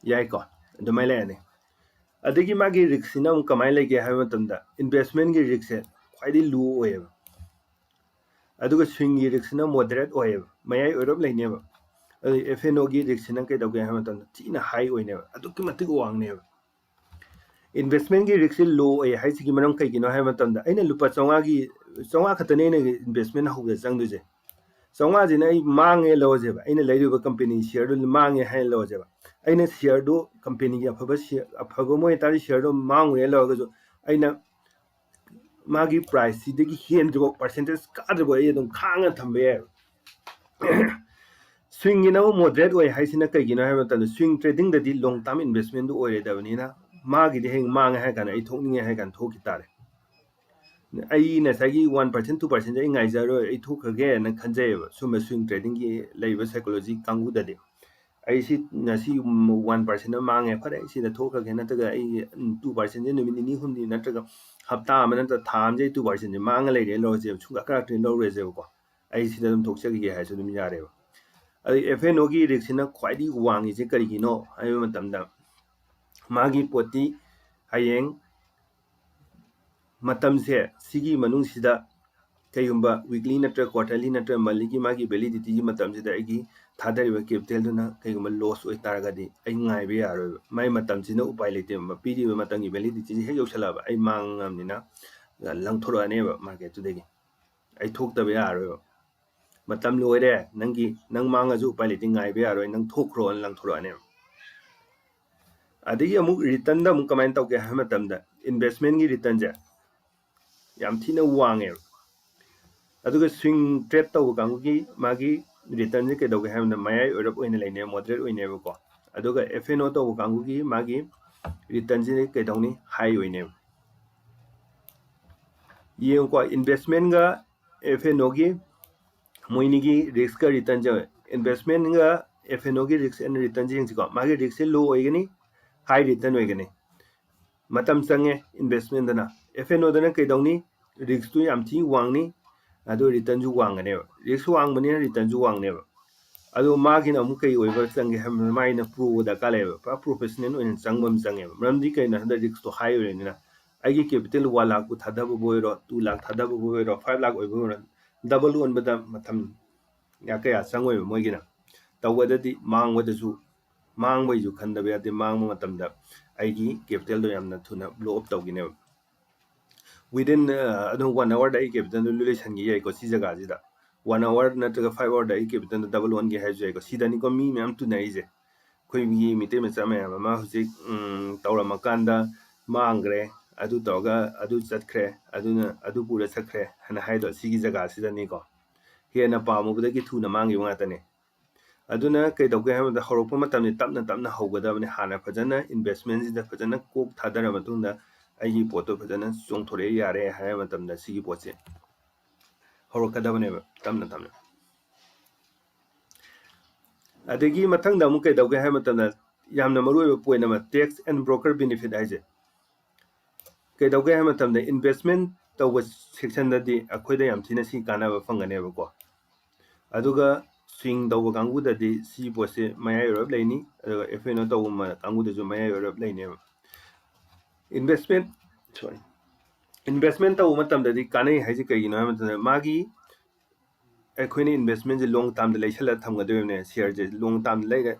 ꯌꯥꯏꯀꯣ? ꯑꯗꯨꯃꯥꯏꯅ ꯂꯩꯔꯅꯤ꯫ ꯑꯗꯒꯤ ꯃꯥꯒꯤ riskꯁꯤꯅ ꯑꯃꯨꯛ ꯀꯃꯥꯏꯅ ꯂꯩꯒꯦ ꯍꯥꯏꯕ ꯃꯇꯝꯗ, investmentꯀꯤ riskꯁꯦ ꯈ꯭ꯋꯥꯏꯗꯒꯤ low ꯑꯣꯏꯌꯦꯕ꯫ ꯑꯗꯨꯒ swingꯒꯤ riskꯁꯤꯅ moderate ꯑꯣꯏꯌꯦꯕ, ꯃꯌꯥꯏ ꯑꯣꯏꯔꯞ ꯂꯩꯅꯦꯕ꯫ ꯑꯗꯨ F and Oꯒꯤ riskꯁꯤꯅ ꯀꯩꯗꯧꯒꯦ ꯍꯥꯏꯕ ꯃꯇꯝꯗ ꯊꯤꯅ high ꯑꯣꯏꯅꯦꯕ, ꯑꯗꯨꯛꯀꯤ ꯃꯇꯤꯛ ꯋꯥꯡꯅꯦꯕ꯫ Investmentꯀꯤ riskꯁꯤ low ꯑꯣꯏ ꯍꯥꯏꯁꯤꯒꯤ ꯃꯔꯝ ꯀꯩꯒꯤꯅꯣ ꯍꯥꯏꯕ ꯃꯇꯝꯗ, ꯑꯩꯅ ꯂꯨꯄꯥ ꯆꯥꯝꯃꯉꯥꯒꯤ, ꯆꯥꯝꯃꯉꯥ ꯈꯛꯇꯅꯦ ꯑꯩꯅ investment ꯍꯧꯕꯗ ꯆꯪꯗꯣꯏꯁꯦ꯫ ꯆꯥꯝꯃꯉꯥꯁꯤꯅ ꯑꯩ ꯃꯥꯡꯉꯦ ꯂꯧꯔꯁꯦꯕ, ꯑꯩꯅ ꯂꯩꯔꯤꯕ company shareꯗꯨ ꯃꯥꯡꯉꯦ ꯍꯥꯏꯅ ꯂꯧꯔꯁꯦꯕ꯫ ꯑꯩꯅ shareꯗꯨ companyꯒꯤ ꯑꯐꯕ share, ꯑꯐꯕ ꯑꯃ ꯑꯣꯏꯇꯥꯔꯗꯤ shareꯗꯨ ꯃꯥꯡꯉꯨꯔꯦ ꯂꯧꯔꯒꯁꯨ, ꯑꯩꯅ ꯃꯥꯒꯤ priceꯁꯤꯗꯒꯤ ꯍꯦꯟꯗ꯭ꯔꯤꯐꯥꯎ, percentage ꯀꯥꯗ꯭ꯔꯤꯐꯥꯎ ꯑꯩ ꯑꯗꯨꯝ ꯈꯥꯡꯉ ꯊꯝꯕ ꯌꯥꯏꯕ꯫ Swingꯒꯤꯅ ꯑꯃꯨꯛ moderate ꯑꯣꯏ ꯍꯥꯏꯁꯤꯅ ꯀꯩꯒꯤꯅꯣ ꯍꯥꯏꯕ ꯃꯇꯝꯗ, swing tradingꯗꯗꯤ long term investmentꯗꯨ ꯑꯣꯏꯔꯣꯏꯗꯕꯅꯤꯅ, ꯃꯥꯒꯤꯗꯤ ꯍꯌꯦꯡ ꯃꯥꯡꯉꯦ ꯍꯥꯏ ꯀꯥꯟꯗ ꯑꯩ ꯊꯣꯛꯅꯤꯡꯉꯦ ꯍꯥꯏ ꯀꯥꯟꯗ ꯊꯣꯛꯈꯤ ꯇꯥꯔꯦ꯫ ꯑꯩ ꯉꯁꯥꯏꯒꯤ one percent, two percentꯁꯦ ꯑꯩ ꯉꯥꯏꯖꯔꯣꯏ, ꯑꯩ ꯊꯣꯛꯈ꯭ꯔꯒꯦꯅ ꯈꯟꯖꯩꯌꯦꯕ꯫ ꯁꯨꯝꯕ swing tradingꯒꯤ ꯂꯩꯔꯤꯕ psychology ꯀꯥꯡꯕꯨꯗꯗꯤ꯫ ꯑꯩ ꯁꯤ ꯉꯁꯤ one percent ꯑꯃ ꯃꯥꯡꯉꯦ, ꯐꯔꯦ, ꯑꯩ ꯁꯤꯗ ꯊꯣꯛꯈ꯭ꯔꯒꯦ, ꯅꯠꯇ꯭ꯔꯒ ꯑꯩ two percentꯁꯦ ꯅꯨꯃꯤꯠ ꯅꯤꯅꯤ ꯍꯨꯝꯅꯤ ꯅꯠꯇ꯭ꯔꯒ ꯍꯞꯇꯥ ꯑꯃ ꯅꯠꯇ꯭ꯔꯒ ꯊꯥ ꯑꯃꯁꯦ ꯑꯩ two percentꯁꯦ ꯃꯥꯡꯉ ꯂꯩꯔꯦ ꯂꯧꯔꯁꯦꯕ, ꯁꯨꯡꯀꯥ ꯀꯥꯔꯛꯇ꯭ꯔꯦ ꯂꯧꯔꯁꯦꯕꯀꯣ꯫ ꯑꯩ ꯁꯤꯗ ꯑꯗꯨꯝ ꯊꯣꯛꯆꯈꯤꯒꯦ ꯍꯥꯏꯔꯁꯨ ꯑꯗꯨꯝ ꯌꯥꯔꯦꯕ꯫ ꯑꯗꯩ F and Oꯒꯤ riskꯁꯤꯅ ꯈ꯭ꯋꯥꯏꯗꯒꯤ ꯋꯥꯡꯉꯤꯁꯦ ꯀꯔꯤꯒꯤꯅꯣ ꯍꯥꯏꯕ ꯃꯇꯝꯗ, ꯃꯥꯒꯤ ꯄꯣꯠꯇꯤ ꯍꯌꯦꯡ ꯃꯇꯝꯁꯦ, ꯁꯤꯒꯤ ꯃꯅꯨꯡꯁꯤꯗ ꯀꯩꯒꯨꯝꯕ weekly ꯅꯠꯇ꯭ꯔꯒ quarterly ꯅꯠꯇ꯭ꯔꯒ monthlyꯒꯤ ꯃꯥꯒꯤ validityꯒꯤ ꯃꯇꯝꯁꯤꯗ ꯑꯩꯒꯤ ꯊꯥꯗꯔꯤꯕ capitalꯗꯨꯅ ꯀꯩꯒꯨꯝꯕ loss ꯑꯣꯏꯇꯥꯔꯒꯗꯤ ꯑꯩ ꯉꯥꯏꯕ ꯌꯥꯔꯣꯏꯕ꯫ ꯃꯥꯏ ꯃꯇꯝꯁꯤꯅ ꯎꯄꯥꯏ ꯂꯩꯇꯦꯕ, ꯄꯤꯔꯤꯕ ꯃꯇꯝꯒꯤ validityꯁꯤ ꯍꯦꯛ ꯌꯧꯁꯜꯂꯛꯑꯕ ꯑꯩ ꯃꯥꯡꯉꯕꯅꯤꯅ ꯂꯪꯊꯣꯔꯛꯑꯅꯦꯕ marketꯇꯨꯗꯒꯤ꯫ ꯑꯩ ꯊꯣꯛꯇꯕ ꯌꯥꯔꯣꯏꯕ꯫ ꯃꯇꯝ ꯂꯣꯏꯔꯦ, ꯅꯪꯒꯤ, ꯅꯪ ꯃꯥꯡꯉꯁꯨ ꯎꯄꯥꯏ ꯂꯩꯇꯦ, ꯉꯥꯏꯕ ꯌꯥꯔꯣꯏ, ꯅꯪ ꯊꯣꯛꯈ꯭ꯔꯣꯅ ꯂꯪꯊꯣꯔꯛꯑꯅꯦꯕ꯫ ꯑꯗꯒꯤ ꯑꯃꯨꯛ returnꯗ ꯑꯃꯨꯛ ꯀꯃꯥꯏꯅ ꯇꯧꯒꯦ ꯍꯥꯏꯕ ꯃꯇꯝꯗ, investmentꯀꯤ returnꯁꯦ ꯌꯥꯝ ꯊꯤꯅ ꯋꯥꯡꯉꯦꯕ꯫ ꯑꯗꯨꯒ swing trade ꯇꯧꯕ ꯀꯥꯡꯕꯨꯒꯤ ꯃꯥꯒꯤ returnꯁꯦ ꯀꯩꯗꯧꯒꯦ ꯍꯥꯏꯕꯗ, ꯃꯌꯥꯏ ꯑꯣꯏꯔꯞ ꯑꯣꯏꯅ ꯂꯩꯅꯦꯕ, moderate ꯑꯣꯏꯅꯦꯕꯀꯣ꯫ ꯑꯗꯨꯒ F and O ꯇꯧꯕ ꯀꯥꯡꯕꯨꯒꯤ ꯃꯥꯒꯤ returnꯁꯤꯗꯤ ꯀꯩꯗꯧꯅꯤ? High ꯑꯣꯏꯅꯦꯕ꯫ ꯌꯦꯡꯉꯨꯀꯣ, investmentꯒ F and Oꯒꯤ ꯃꯣꯏꯅꯤꯒꯤ riskꯀ returnꯁꯦ, investmentꯒ F and Oꯒꯤ risk and returnꯁꯦ ꯌꯦꯡꯁꯤꯀꯣ꯫ ꯃꯥꯒꯤ riskꯁꯦ low ꯑꯣꯏꯒꯅꯤ, high return ꯑꯣꯏꯒꯅꯤ꯫ ꯃꯇꯝ ꯆꯪꯉꯦ investmentꯇꯅ꯫ F and Oꯗꯅ ꯀꯩꯗꯧꯅꯤ? Riskꯇꯨ ꯌꯥꯝ ꯊꯤ ꯋꯥꯡꯅꯤ, ꯑꯗꯨ returnꯁꯨ ꯋꯥꯡꯒꯅꯦꯕ꯫ Risk ꯋꯥꯡꯕꯅꯤꯅ returnꯁꯨ ꯋꯥꯡꯅꯦꯕ꯫ ꯑꯗꯣ ꯃꯥꯒꯤꯅ ꯑꯃꯨꯛ ꯀꯩ ꯑꯣꯏꯕ ꯆꯪꯒꯦ ꯍꯥꯏꯕꯗ, ꯃꯥꯒꯤꯅ pro ꯗꯔꯀꯥꯔ ꯂꯩꯌꯦꯕ, ꯄꯨꯔꯥ professional ꯑꯣꯏꯅ ꯆꯪꯕ ꯑꯃ ꯆꯪꯉꯦꯕ꯫ ꯃꯔꯝꯗꯤ ꯀꯩꯅꯣ ꯍꯥꯏꯕꯗ, riskꯇꯣ high ꯑꯣꯏꯔꯅꯤꯅ꯫ ꯑꯩꯒꯤ capital one ꯂꯥꯛꯄꯨ ꯊꯥꯗꯕꯕꯨ ꯑꯣꯏꯔꯣ, two ꯂꯥꯛ ꯊꯥꯗꯕꯕꯨ ꯑꯣꯏꯔꯣ, five ꯂꯥꯛ ꯑꯣꯏꯕ ꯑꯣꯏꯔꯣ, double ꯑꯣꯟꯕꯗ ꯃꯇꯝ ꯌꯥ ꯀꯌꯥ ꯆꯪꯉꯣꯏꯕ ꯃꯣꯏꯒꯤꯅ꯫ ꯇꯧꯕꯗꯗꯤ ꯃꯥꯡꯕꯗꯁꯨ, ꯃꯥꯡꯕꯩꯁꯨ ꯈꯟꯗꯕ ꯌꯥꯗꯦ꯫ ꯃꯥꯡꯕ ꯃꯇꯝꯗ ꯑꯩꯒꯤ capitalꯗꯣ ꯌꯥꯝꯅ ꯊꯨꯅ blow up ꯇꯧꯈꯤꯅꯦꯕ꯫ Within ꯑꯗꯨꯝ one hourꯗ ꯑꯩ capitalꯗꯣ ꯂꯣꯏ ꯂꯣꯏꯁꯟꯈꯤ ꯌꯥꯏꯀꯣ꯫ ꯁꯤ ꯖꯒꯥꯁꯤꯗ one hour ꯅꯠꯇ꯭ꯔꯒ five hourꯗ ꯑꯩ capitalꯗꯣ double ꯑꯣꯟꯒꯦ ꯍꯥꯏꯔꯁꯨ ꯌꯥꯏꯀꯣ꯫ ꯁꯤꯗꯅꯤꯀꯣ ꯃꯤ ꯃꯌꯥꯝ ꯇꯨꯅꯔꯤꯁꯦ꯫ ꯑꯩꯈꯣꯏꯒꯤ ꯃꯤꯇꯩ ꯃꯆꯥ ꯃꯌꯥꯝ ꯑꯃ ꯍꯧꯖꯤꯛ, ꯎꯝ, ꯇꯧꯔꯝꯃꯀꯥꯟꯗ ꯃꯥꯡꯈ꯭ꯔꯦ, ꯑꯗꯨ ꯇꯧꯔꯒ ꯑꯗꯨ ꯆꯠꯈ꯭ꯔꯦ, ꯑꯗꯨꯅ ꯑꯗꯨ ꯄꯨꯔ ꯆꯠꯈ꯭ꯔꯦ ꯍꯥꯏꯅ ꯍꯥꯏꯗꯣ ꯁꯤꯒꯤ ꯖꯒꯥꯁꯤꯗꯅꯤꯀꯣ꯫ ꯍꯦꯟꯅ ꯄꯥꯝꯃꯨꯕꯗꯒꯤ ꯊꯨꯅ ꯃꯥꯡꯈꯤꯕ ꯉꯥꯛꯇꯅꯦ꯫ ꯑꯗꯨꯅ ꯀꯩꯗꯧꯒꯦ ꯍꯥꯏꯕꯗ, ꯍꯧꯔꯛꯄ ꯃꯇꯝꯗꯤ ꯇꯞꯅ ꯇꯞꯅ ꯍꯧꯒꯗꯕꯅꯤ꯫ ꯍꯥꯟꯅ ꯐꯖꯅ investmentꯁꯤꯗ ꯐꯖꯅ ꯀꯣꯛ ꯊꯥꯗꯔ ꯃꯇꯨꯡꯗ ꯑꯩꯒꯤ ꯄꯣꯠꯇꯣ ꯐꯖꯅ ꯆꯣꯡꯊꯣꯔꯛꯑꯦ, ꯌꯥꯔꯦ ꯍꯥꯏꯕ ꯃꯇꯝꯗ ꯁꯤꯒꯤ ꯄꯣꯠꯁꯦ ꯍꯧꯔꯛꯀꯗꯕꯅꯦꯕ ꯇꯞꯅ ꯇꯞꯅ꯫ ꯑꯗꯒꯤ ꯃꯊꯪꯗ ꯑꯃꯨꯛ ꯀꯩꯗꯧꯒꯦ ꯍꯥꯏꯕ ꯃꯇꯝꯗ, ꯌꯥꯝꯅ ꯃꯔꯨꯑꯣꯏꯕ point ꯑꯃ, tax and broker benefit ꯍꯥꯏꯁꯦ꯫ ꯀꯩꯗꯧꯒꯦ ꯍꯥꯏꯕ ꯃꯇꯝꯗ, investment ꯇꯧꯕ sectionꯗꯗꯤ ꯑꯩꯈꯣꯏꯗ ꯌꯥꯝ ꯊꯤꯅ ꯁꯤ ꯀꯥꯟꯅꯕ ꯐꯪꯒꯅꯦꯕꯀꯣ꯫ ꯑꯗꯨꯒ swing ꯇꯧꯕ ꯀꯥꯡꯕꯨꯗꯗꯤ ꯁꯤ ꯄꯣꯠꯁꯦ ꯃꯌꯥꯏ ꯑꯣꯏꯔꯞ ꯂꯩꯅꯤ, ꯑꯗꯨꯒ F and O ꯇꯧꯕ ꯃ-, ꯀꯥꯡꯕꯨꯗꯁꯨ ꯃꯌꯥꯏ ꯑꯣꯏꯔꯞ ꯂꯩꯅꯦꯕ꯫ Investment, sorry, investment ꯇꯧꯕ ꯃꯇꯝꯗꯗꯤ ꯀꯥꯟꯅꯩ ꯍꯥꯏꯁꯦ ꯀꯩꯒꯤꯅꯣ ꯍꯥꯏꯕ ꯃꯇꯝꯗ, ꯃꯥꯒꯤ, ꯑꯩꯈꯣꯏꯅ investmentꯁꯦ long termꯗ ꯂꯩꯁꯜꯂꯒ ꯊꯝꯒꯗꯣꯔꯤꯕꯅꯦ꯫ Shareꯁꯦ long termꯗ ꯂꯩꯔꯦ,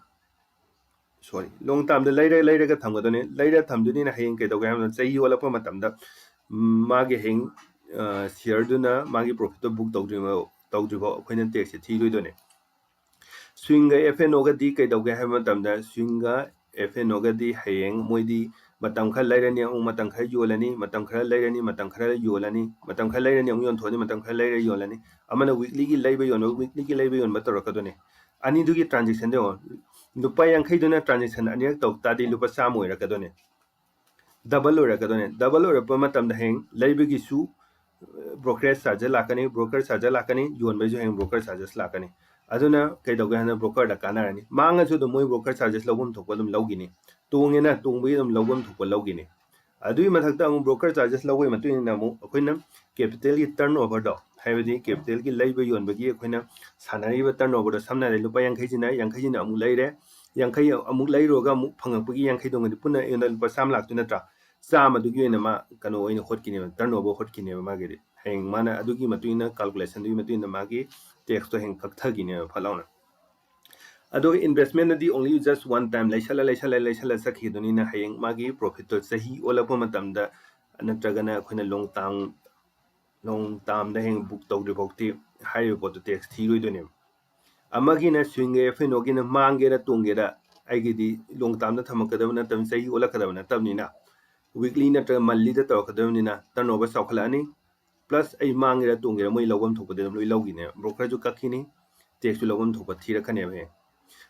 sorry, long termꯗ ꯂꯩꯔ, ꯂꯩꯔꯒ ꯊꯝꯒꯗꯣꯏꯅꯦ꯫ ꯂꯩꯔ ꯊꯝꯗꯣꯏꯅꯤꯅ ꯍꯌꯦꯡ ꯀꯩꯗꯧꯒꯦ ꯍꯥꯏꯕꯗ, ꯆꯍꯤ ꯑꯣꯜꯂꯛꯄ ꯃꯇꯝꯗ, ꯎꯝ, ꯃꯥꯒꯤ ꯍꯌꯦꯡ, ꯑ, shareꯗꯨꯅ ꯃꯥꯒꯤ profitꯇꯣ book ꯇꯧꯗ꯭ꯔꯤꯐꯥꯎ, ꯇꯧꯗ꯭ꯔꯤꯐꯥꯎ ꯑꯩꯈꯣꯏꯅ taxꯁꯦ ꯊꯤꯗꯣꯏꯗꯣꯏꯅꯦ꯫ Swingꯒ F and Oꯒꯗꯤ ꯀꯩꯗꯧꯒꯦ ꯍꯥꯏꯕ ꯃꯇꯝꯗ, swingꯒ F and Oꯒꯗꯤ ꯍꯌꯦꯡ ꯃꯣꯏꯗꯤ ꯃꯇꯝ ꯈꯔ ꯂꯩꯔꯅꯤ, ꯑꯃꯨꯛ ꯃꯇꯝ ꯈꯔ ꯌꯣꯜꯂꯅꯤ, ꯃꯇꯝ ꯈꯔ ꯂꯩꯔꯅꯤ, ꯃꯇꯝ ꯈꯔ ꯌꯣꯜꯂꯅꯤ, ꯃꯇꯝ ꯈꯔ ꯂꯩꯔꯅꯤ, ꯑꯃꯨꯛ ꯌꯣꯟꯊꯣꯛꯑꯅꯤ, ꯃꯇꯝ ꯈꯔ ꯂꯩꯔ ꯌꯣꯜꯂꯅꯤ꯫ ꯑꯃꯅ weeklyꯒꯤ ꯂꯩꯕ ꯌꯣꯟꯕ, weeklyꯒꯤ ꯂꯩꯕ ꯌꯣꯟꯕ ꯇꯧꯔꯛꯀꯗꯣꯏꯅꯦ꯫ ꯑꯅꯤꯗꯨꯒꯤ transactionꯗꯣ ꯌꯦꯡꯉꯣ, ꯂꯨꯄꯥ ꯌꯥꯡꯈꯩꯗꯨꯅ transaction ꯑꯅꯤꯔꯛ ꯇꯧ ꯇꯥꯔꯗꯤ ꯂꯨꯄꯥ ꯆꯥꯝꯃ ꯑꯣꯏꯔꯛꯀꯗꯣꯏꯅꯦ꯫ Double ꯑꯣꯏꯔꯛꯀꯗꯣꯏꯅꯦ꯫ Double ꯑꯣꯏꯔꯛꯄ ꯃꯇꯝꯗ ꯍꯌꯦꯡ ꯂꯩꯕꯒꯤꯁꯨ, ꯑ, brokerage charge ꯂꯥꯛꯀꯅꯤ, broker charge ꯂꯥꯛꯀꯅꯤ, ꯌꯣꯟꯕꯒꯤꯁꯨ ꯍꯌꯦꯡ broker charges ꯂꯥꯛꯀꯅꯤ꯫ ꯑꯗꯨꯅ ꯀꯩꯗꯧꯒꯦ ꯍꯥꯏꯅ brokerꯗ ꯀꯥꯟꯅꯔꯅꯤ꯫ ꯃꯥꯡꯉꯁꯨ ꯑꯗꯨꯝ ꯃꯣꯏ broker charges ꯂꯧꯐꯝ ꯊꯣꯛꯄ ꯑꯗꯨꯝ ꯂꯧꯈꯤꯅꯤ꯫ ꯇꯣꯡꯉꯦꯅ ꯇꯣꯡꯕꯒꯤ ꯑꯗꯨꯝ ꯂꯧꯐꯝ ꯊꯣꯛꯄ ꯂꯧꯈꯤꯅꯤ꯫ ꯑꯗꯨꯒꯤ ꯃꯊꯛꯇ ꯑꯃꯨꯛ broker charges ꯂꯧꯕꯒꯤ ꯃꯇꯨꯡ ꯏꯟꯅ ꯑꯃꯨꯛ ꯑꯩꯈꯣꯏꯅ capital ꯒꯤ turnover ꯗꯣ, ꯍꯥꯏꯕꯗꯤ capital ꯒꯤ ꯂꯩꯕ ꯌꯣꯟꯕꯒꯤ ꯑꯩꯈꯣꯏꯅ ꯁꯥꯟꯅꯔꯤꯕ turnover ꯗꯣ, ꯁꯝꯅ ꯍꯥꯏꯔꯕꯗ ꯂꯨꯄꯥ ꯌꯥꯡꯈꯩꯁꯤꯅ, ꯌꯥꯡꯈꯩꯁꯤꯅ ꯑꯃꯨꯛ ꯂꯩꯔꯦ, ꯌꯥꯡꯈꯩ ꯑꯃꯨꯛ ꯂꯩꯔꯨꯔꯒ ꯑꯃꯨꯛ ꯐꯪꯉꯛꯄꯒꯤ ꯌꯥꯡꯈꯩꯗꯣ ꯄꯨꯟꯅ ꯑꯩꯉꯣꯟꯗ ꯂꯨꯄꯥ ꯆꯥꯝꯃ ꯂꯥꯛꯇꯣꯏ ꯅꯠꯇ꯭ꯔꯥ? ꯆꯥꯝꯃꯗꯨꯒꯤ ꯑꯣꯏꯅ ꯃꯥ ꯀꯩꯅꯣ ꯑꯣꯏꯅ ꯍꯣꯠꯈꯤꯅꯦꯕ, turnover ꯍꯣꯠꯈꯤꯅꯦꯕ ꯃꯥꯒꯤꯗꯤ꯫ ꯍꯌꯦꯡ ꯃꯥꯅ ꯑꯗꯨꯒꯤ ꯃꯇꯨꯡ ꯏꯟꯅ, calculation ꯗꯨꯒꯤ ꯃꯇꯨꯡ ꯏꯟꯅ ꯃꯥꯒꯤ tax ꯇꯣ ꯍꯌꯦꯡ ꯀꯛꯊꯈꯤꯅꯦꯕ ꯐꯠ ꯂꯥꯎꯅ꯫ ꯑꯗꯣ investment ꯗꯗꯤ only just one time ꯂꯩꯁꯜꯂ, ꯂꯩꯁꯜꯂ, ꯂꯩꯁꯜꯂ ꯆꯠꯈꯤꯗꯣꯏꯅꯤꯅ ꯍꯌꯦꯡ ꯃꯥꯒꯤ profit ꯇꯣ ꯆꯍꯤ ꯑꯣꯜꯂꯛꯄ ꯃꯇꯝꯗ ꯅꯠꯇ꯭ꯔꯒꯅ ꯑꯩꯈꯣꯏꯅ long term, long term ꯗ ꯍꯌꯦꯡ book ꯇꯧꯗ꯭ꯔꯤ ꯐꯥꯎꯗꯤ ꯍꯥꯏꯔꯤꯕ ꯄꯣꯠꯇꯣ tax ꯊꯤꯔꯣꯏꯗꯣꯏꯅꯦꯕ꯫ ꯑꯃꯒꯤꯅ swing ꯒꯦ, ꯑꯩꯈꯣꯏꯅꯣꯒꯤꯅ ꯃꯥꯡꯒꯦꯔꯥ ꯇꯣꯡꯒꯦꯔꯥ, ꯑꯩꯒꯤꯗꯤ long term ꯗ ꯊꯝꯃꯛꯀꯗꯕ ꯅꯠꯇꯕꯅꯤ, ꯆꯍꯤ ꯑꯣꯜꯂꯛꯀꯗꯕ ꯅꯠꯇꯕꯅꯤꯅ, weekly ꯅꯠꯇ꯭ꯔꯒ monthly ꯗ ꯇꯧꯔꯛꯀꯗꯕꯅꯤꯅ turnover ꯆꯥꯎꯈꯠꯂꯛꯑꯅꯤ꯫ Plus ꯑꯩ ꯃꯥꯡꯒꯦꯔꯥ ꯇꯣꯡꯒꯦꯔꯥ ꯃꯣꯏ ꯂꯧꯐꯝ ꯊꯣꯛꯄꯗꯤ ꯑꯗꯨꯝ ꯂꯣꯏ ꯂꯧꯈꯤꯅꯦꯕ, broker ꯁꯨ ꯀꯛꯈꯤꯅꯤ, tax ꯁꯨ ꯂꯧꯐꯝ ꯊꯣꯛꯄ ꯊꯤꯔꯛꯀꯅꯦꯕ ꯍꯌꯦꯡ꯫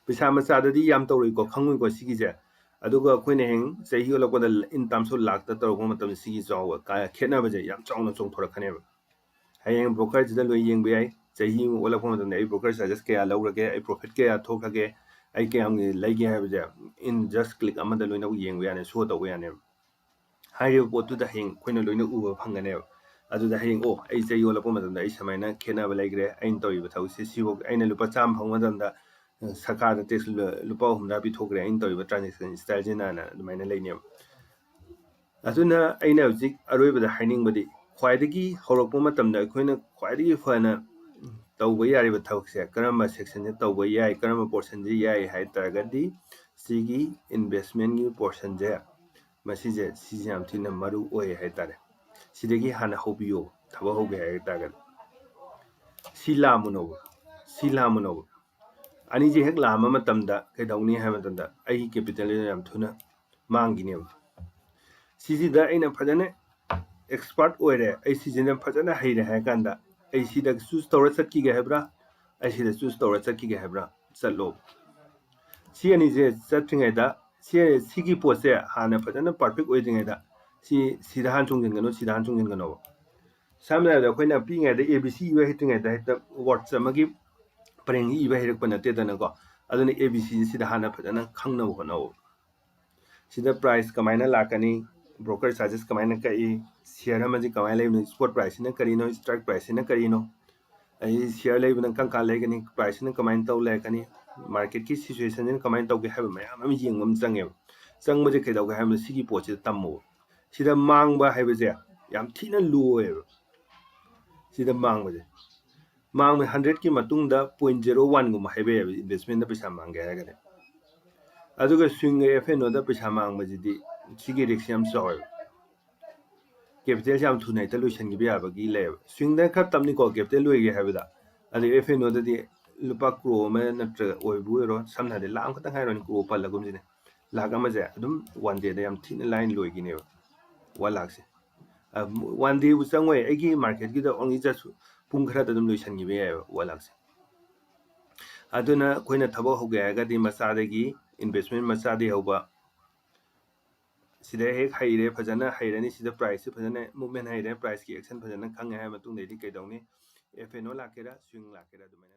ꯄꯩꯁꯥ ꯃꯆꯥꯗꯗꯤ ꯌꯥꯝ ꯇꯧꯔꯣꯏꯀꯣ, ꯈꯪꯉꯣꯏꯀꯣ ꯁꯤꯒꯤꯁꯦ꯫ ꯑꯗꯨꯒ ꯑꯩꯈꯣꯏꯅ ꯍꯌꯦꯡ ꯆꯍꯤ ꯑꯣꯜꯂꯛꯄꯗ in terms of ꯂꯥꯛꯇ ꯇꯧꯔꯛꯄ ꯃꯇꯝꯗ ꯁꯤꯒꯤ ꯆꯥꯎꯕ ꯀꯥ-, ꯈꯦꯠꯅꯕꯁꯦ ꯌꯥꯝ ꯆꯥꯎꯅ ꯆꯣꯡꯊꯣꯔꯛꯀꯅꯦꯕ꯫ ꯍꯌꯦꯡ broker ꯁꯤꯗ ꯂꯣꯏ ꯌꯦꯡꯕ ꯌꯥꯏ꯫ ꯆꯍꯤ ꯑꯃ ꯑꯣꯜꯂꯛꯄ ꯃꯇꯝꯗ ꯑꯩ broker charges ꯀꯌꯥ ꯂꯧꯈ꯭ꯔꯒꯦ, ꯑꯩ profit ꯀꯌꯥ ꯊꯣꯛꯈ꯭ꯔꯒꯦ, ꯑꯩ ꯀꯌꯥꯝ ꯂꯩꯒꯦ ꯍꯥꯏꯕꯁꯦ in just click ꯑꯃꯗ ꯂꯣꯏꯅ ꯌꯦꯡꯕ ꯌꯥꯅꯤ, show ꯇꯧꯕ ꯌꯥꯅꯦꯕ꯫ ꯍꯥꯏꯔꯤꯕ ꯄꯣꯠꯇꯨꯗ ꯍꯌꯦꯡ ꯑꯩꯈꯣꯏꯅ ꯂꯣꯏꯅ ꯎꯕ ꯐꯪꯒꯅꯦꯕ꯫ ꯑꯗꯨꯗ ꯍꯌꯦꯡ, ꯑꯣ, ꯑꯩ ꯆꯍꯤ ꯑꯣꯜꯂꯛꯄ ꯃꯇꯝꯗ ꯑꯩ ꯁꯨꯃꯥꯏꯅ ꯈꯦꯠꯅꯕ ꯂꯩꯈ꯭ꯔꯦ, ꯑꯩꯅ ꯇꯧꯔꯤꯕ ꯊꯕꯛꯁꯦ ꯁꯤꯐꯥꯎ, ꯑꯩꯅ ꯂꯨꯄꯥ ꯆꯥꯝꯃ ꯐꯪꯕ ꯃꯇꯝꯗ, ꯑ, ꯁꯔꯀꯥꯔꯗ tax ꯂꯨ-, ꯂꯨꯄꯥ ꯍꯨꯝꯗ꯭ꯔꯥ ꯄꯤꯊꯣꯛꯈ꯭ꯔꯦ, ꯑꯩꯅ ꯇꯧꯔꯤꯕ transaction style ꯁꯤꯅꯅ ꯑꯗꯨꯃꯥꯏꯅ ꯂꯩꯅꯦꯕ꯫ ꯑꯗꯨꯅ ꯑꯩꯅ ꯍꯧꯖꯤꯛ ꯑꯔꯣꯏꯕꯗ ꯍꯥꯏꯅꯤꯡꯕꯗꯤ, ꯈ꯭ꯋꯥꯏꯗꯒꯤ ꯍꯧꯔꯛꯄ ꯃꯇꯝꯗ ꯑꯩꯈꯣꯏꯅ ꯈ꯭ꯋꯥꯏꯗꯒꯤ ꯐꯅ ꯇꯧꯕ ꯌꯥꯔꯤꯕ ꯊꯕꯛꯁꯦ ꯀꯔꯝꯕ section ꯁꯦ ꯇꯧꯕ ꯌꯥꯏ, ꯀꯔꯝꯕ portion ꯁꯦ ꯌꯥꯏ ꯍꯥꯏ ꯇꯥꯔꯒꯗꯤ, ꯁꯤꯒꯤ investment ꯀꯤ portion ꯁꯦ, ꯃꯁꯤꯁꯦ, ꯁꯤꯁꯦ ꯌꯥꯝ ꯊꯤꯅ ꯃꯔꯨ ꯑꯣꯏ ꯍꯥꯏꯇꯥꯔꯦ꯫ ꯁꯤꯗꯒꯤ ꯍꯥꯟꯅ ꯍꯧꯕꯤꯌꯣ, ꯊꯕꯛ ꯍꯧꯒꯦ ꯍꯥꯏ ꯇꯥꯔꯒꯗꯤ꯫ ꯁꯤ ꯂꯥꯝꯃꯨꯅꯣꯕ, ꯁꯤ ꯂꯥꯝꯃꯨꯅꯣꯕ꯫ ꯑꯅꯤꯁꯦ ꯍꯦꯛ ꯂꯥꯝꯕ ꯃꯇꯝꯗ ꯀꯩꯗꯧꯅꯤ ꯍꯥꯏꯕ ꯃꯇꯝꯗ, ꯑꯩꯒꯤ capital ꯌꯥꯝ ꯊꯨꯅ ꯃꯥꯡꯈꯤꯅꯦꯕ꯫ ꯁꯤꯁꯤꯗ ꯑꯩꯅ ꯐꯖꯅ expert ꯑꯣꯏꯔꯦ, ꯑꯩ ꯁꯤꯁꯤꯅ ꯐꯖꯅ ꯍꯩꯔꯦ ꯍꯥꯏꯔ ꯀꯥꯟꯗ, ꯑꯩ ꯁꯤꯗ choose ꯇꯧꯔ ꯆꯠꯈꯤꯒꯦ ꯍꯥꯏꯕ꯭ꯔꯥ, ꯑꯩ ꯁꯤꯗ choose ꯇꯧꯔ ꯆꯠꯈꯤꯒꯦ ꯍꯥꯏꯕ꯭ꯔꯥ? ꯆꯠꯂꯣ꯫ ꯁꯤ ꯑꯅꯤꯁꯦ ꯆꯠꯇ꯭ꯔꯤꯉꯩꯗ, ꯁꯤ, ꯁꯤꯒꯤ ꯄꯣꯠꯁꯦ ꯍꯥꯟꯅ ꯐꯖꯅ perfect ꯑꯣꯏꯗ꯭ꯔꯤꯉꯩꯗ, ꯁꯤ, ꯁꯤꯗ ꯍꯥꯟꯅ ꯆꯣꯡꯁꯤꯟꯒꯅꯨ, ꯁꯤꯗ ꯍꯥꯟꯅ ꯆꯣꯡꯁꯤꯟꯒꯅꯣꯕ꯫ ꯁꯝꯅ ꯍꯥꯏꯔꯕꯗ, ꯑꯩꯈꯣꯏꯅ ꯄꯤꯛꯏꯉꯩꯗ A B C ꯏꯕ ꯍꯩꯇ꯭ꯔꯤꯉꯩꯗ ꯍꯦꯛꯇ words ꯑꯃꯒꯤ ꯄꯔꯦꯡ ꯏꯕ ꯍꯩꯔꯛꯄ ꯅꯠꯇꯦꯗꯅꯀꯣ꯫ ꯑꯗꯨꯅ A B C ꯁꯤꯗ ꯍꯥꯟꯅ ꯐꯖꯅ ꯈꯪꯅꯕ ꯍꯣꯠꯅꯧ꯫ ꯁꯤꯗ price ꯀꯃꯥꯏꯅ ꯂꯥꯛꯀꯅꯤ, broker charges ꯀꯃꯥꯏꯅ ꯀꯛꯏ, share ꯑꯃꯁꯤ ꯀꯃꯥꯏꯅ ꯂꯩꯕꯅꯣ, spot price ꯁꯤꯅ ꯀꯔꯤꯅꯣ, strike price ꯁꯤꯅ ꯀꯔꯤꯅꯣ, ꯑꯩ share ꯂꯩꯕꯅ ꯀꯔꯝ ꯀꯥꯟ ꯂꯩꯒꯅꯤ, price ꯁꯤꯅ ꯀꯃꯥꯏꯅ ꯇꯧ ꯂꯩꯔꯛꯀꯅꯤ, market ꯀꯤ situation ꯁꯤꯅ ꯀꯃꯥꯏꯅ ꯇꯧꯒꯦ ꯍꯥꯏꯕ ꯃꯌꯥꯝ ꯑꯃ ꯌꯦꯡꯕ ꯑꯃ ꯆꯪꯉꯦꯕ꯫ ꯆꯪꯕꯁꯦ ꯀꯩꯗꯧꯒꯦ ꯍꯥꯏꯕꯗ ꯁꯤꯒꯤ ꯄꯣꯠꯁꯤꯗ ꯇꯝꯃꯣꯕ꯫ ꯁꯤꯗ ꯃꯥꯡꯕ ꯍꯥꯏꯕꯁꯦ ꯌꯥꯝ ꯊꯤꯅ ꯂꯨ ꯑꯣꯏꯌꯦꯕ꯫ ꯁꯤꯗ ꯃꯥꯡꯕꯁꯦ, ꯃꯥꯡꯕ hundred ꯀꯤ ꯃꯇꯨꯡꯗ point zero one ꯒꯨꯝꯕ ꯍꯥꯏꯕ ꯌꯥꯏꯕ investment ꯗ ꯄꯩꯁꯥ ꯃꯥꯡꯒꯦ ꯍꯥꯏꯔꯒꯗꯤ꯫ ꯑꯗꯨꯒ swing ꯒ F and O ꯗ ꯄꯩꯁꯥ ꯃꯥꯡꯕꯁꯤꯗꯤ ꯁꯤꯒꯤ risk ꯌꯥꯝ ꯆꯥꯎꯋꯦꯕ꯫ Capital ꯁꯦ ꯌꯥꯝ ꯊꯨꯅ ꯍꯦꯛꯇ ꯂꯣꯏꯁꯤꯟꯈꯤꯕ ꯌꯥꯕꯒꯤ ꯂꯩꯌꯦꯕ꯫ Swing ꯗ ꯈꯔ ꯇꯞꯅꯤꯀꯣ capital ꯂꯣꯏꯒꯦ ꯍꯥꯏꯕꯗ, ꯑꯗꯩ F and O ꯗꯗꯤ ꯂꯨꯄꯥ crore ꯑꯃ ꯅꯠꯇ꯭ꯔꯒ ꯑꯣꯏꯕꯨ ꯑꯣꯏꯔꯣ, ꯁꯝꯅ ꯍꯥꯏꯔꯗꯤ ꯂꯥꯈ ꯑꯃꯈꯛꯇꯪ ꯍꯥꯏꯔꯣꯅꯦ, crore ꯄꯜꯂꯒꯨꯝꯁꯤꯅꯦ, ꯂꯥꯈ ꯑꯃꯁꯦ ꯑꯗꯨꯝ one day ꯗ ꯌꯥꯝ ꯊꯤꯅ ꯂꯥꯏꯅ ꯂꯣꯏꯈꯤꯅꯦꯕ, one ꯂꯥꯈꯁꯦ꯫ ꯑ, one day ꯕꯨ ꯆꯪꯉꯣꯏ, ꯑꯩꯒꯤ market ꯀꯤꯗ only just ꯄꯨꯡ ꯈꯔꯗ ꯑꯗꯨꯝ ꯂꯣꯏꯁꯤꯟꯈꯤꯕ ꯌꯥꯏꯑꯕ one ꯂꯥꯈꯁꯦ꯫ ꯑꯗꯨꯅ ꯑꯩꯈꯣꯏꯅ ꯊꯕꯛ ꯍꯧꯒꯦ ꯍꯥꯏꯔꯒꯗꯤ ꯃꯆꯥꯗꯒꯤ, investment ꯃꯆꯥꯗꯒꯤ ꯍꯧꯕ, ꯁꯤꯗ ꯍꯦꯛ ꯍꯩꯔꯦ, ꯐꯖꯅ ꯍꯩꯔꯅꯤ, ꯁꯤꯗ price ꯁꯦ ꯐꯖꯅ movement ꯍꯩꯔꯦ, price ꯀꯤ action ꯐꯖꯅ ꯈꯪꯉꯦ ꯍꯥꯏꯔ ꯃꯇꯨꯡꯗꯩꯗꯤ ꯀꯩꯗꯧꯅꯤ, F and O ꯂꯥꯛꯀꯦꯔꯥ, swing ꯂꯥꯛꯀꯦꯔꯥ, ꯑꯗꯨꯃꯥꯏꯅ